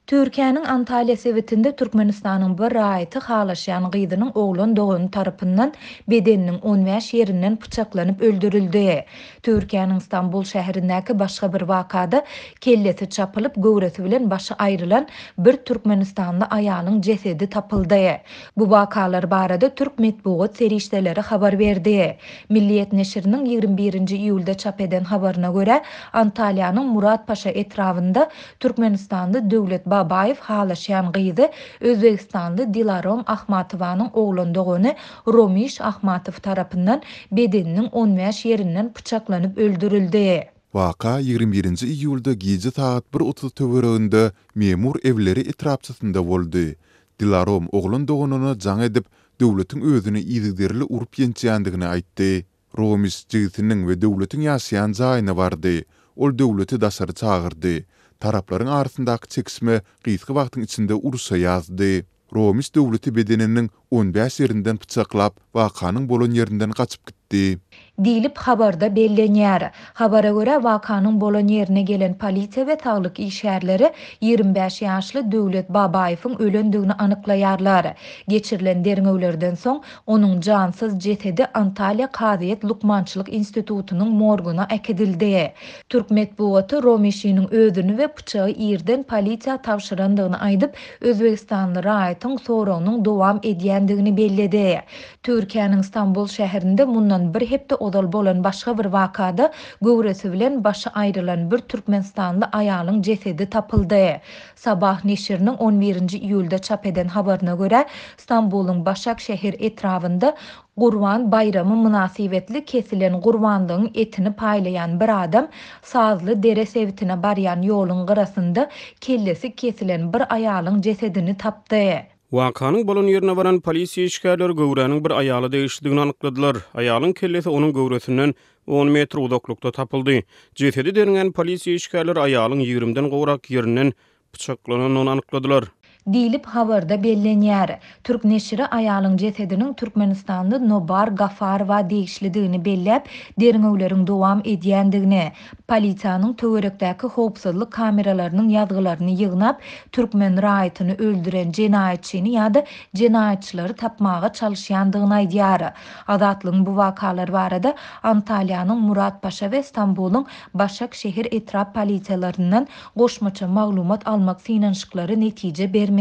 Türkiýäniň Antalýa sebitinde Türkmenistanyň bir raýaty halaşýan gyzynyň oglan dogany tarapyndan bedeniniň on bäş ýerinden pyçaklanyp öldürildi. Türkiýäniň Stambul şäherindäki başga bir wakada kellesi çapylyp, göwresi bilen başy aýrylan bir türkmenistanly aýalyň jesedi tapyldy. Bu wakalar barada türk metbugat serişdeleri habar berdi. Milliýet neşiriniň 21-nji iýulda çap eden habaryna görä, Antalýanyň Muratpaşa etrabynda Türkmenistanly Döwlet Babaýew halaşýan gyzy özbegistanly Dilarom Ahmatowanyň oglan dogany Romiş Ahmatow tarapyndan bedeniniň on bäş ýerinden pyçaklanyp öldürildi. Waka 21-nji iýulda gije sagat bir otuz töwereginde Memur Ewleri etrapçasynda boldy. Dilarom oglan doganyna jaň edip, Döwletiň özüni yzygiderli urup-ýençýändigini aýtdy. Romiş jigisiniň we Döwletiň ýaşaýan jaýyna bardy. Ol Döwleti daşary çagyrdy. Taraplaryň arasyndaky çekişme gysga wagtyň içinde urşa ýazdy. Romiş Döwleti bedeniniň on bäş ýerinden pyçaklap, wakanyň bolan ýerinden gaçyp gitdi. Diýlip, habarda bellenýär. Habara görä, wakanyň bolan ýerine gelen polisiýa we saglyk işgärleri 25 ýaşly Döwlet Babaýewiň ölendigini anyklaýarlar. Geçirilen derňewlerden soň, onuň jansyz jesedi Antalýa kazyýet lukmançylyk institutynyň morguna äkidildi. Türk metbugaty Romişiniň özüni we pyçagy irden polisiýa tabşyrandygyny aýdyp, özbegistanly raýatyň soragynyň dowam edýändigini belledi. Türkiýäniň Stambul şäherinde mundan bir hepde ozal bolan başga bir wakada göwresi bilen başy aýrylan bir türkmenistanly aýalyň jesedi tapyldy. Sabah neşiriniň on birinji iýulda çap eden habaryna görä, Stambulyň Başakşehir etrabynda Gurban baýramy mynasybetli kesilen gurbanlygyň etini paýlaýan bir adam Sazly dere sebitine barýan ýoluň gyrasynda kellesi kesilen bir aýalyň jesedini tapdy. Wakanyň bolan ýerine baran polisiýa işgärleri göwräniň bir aýala degişlidigini anykladylar. Aýalyň kellesi onuň göwresinden on metr uzaklykda tapyldy. Jesedi derňän polisiýa işgärleri aýalyň ýigrimden gowrak ýerinden pyçaklanandygyny anykladylar. Diýlip, habarda bellenýär. Türk neşiri aýalyň jesediniň türkmenistanly Nobar Gafarowa degişlidigini belläp, derňewleriň dowam edýändigini, Polisiýanyň töwerekdäki howpsuzlyk kameralarynyň ýazgylaryny ýygnap, türkmen raýatyny öldüren jenaýatçyny ýa-da jenaýatçylary tapmaga çalyşýandygyny aýdýar. Azatlygyň bu wakalar barada Antalýanyň Muratpaşa we Stambulyň Başakşehir etrap polisiýalaryndan goşmaça maglumat almak synanyşyklary netije bermedi.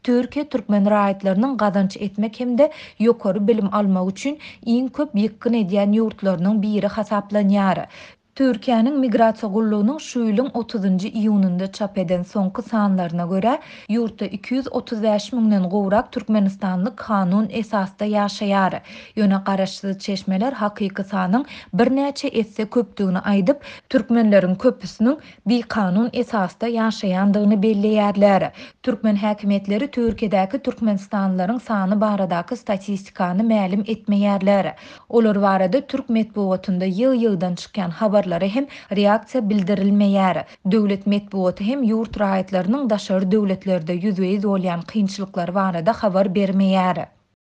Türkiýe türkmen raýatlarynyň gazanç etmek hem-de ýokary bilim almak üçin iň köp ýykgyn edýän ýurtlarynyň biri hasaplanýar. Türkiýäniň Migrasiýa gullugynyň şu ýylyň otuzynjy iýunynda çap eden soňky sanlaryna görä, ýurtda 235 müňden gowrak türkmenistanly kanun esasda ýaşaýar. Ýöne garaşsyz çeşmeler hakyky sanyň birnäçe esse köpdügini aýdyp, türkmenleriň köpüsiniň bikanun esasda ýaşaýandygyny belleýärler. Türkmen häkimiýetleri Türkiýedäki türkmenistanlylaryň sany baradaky statistikany mälim etmeýärler. Olar barada türk metbugatynda ýygy-ýygydan çykýan habarlara hem reaksiýa bildirilmeýär. Döwlet metbugaty hem ýurt raýatlarynyň daşary döwletlerde ýüzbe-ýüz bolýan kynçylyklary barada habar bermeýär.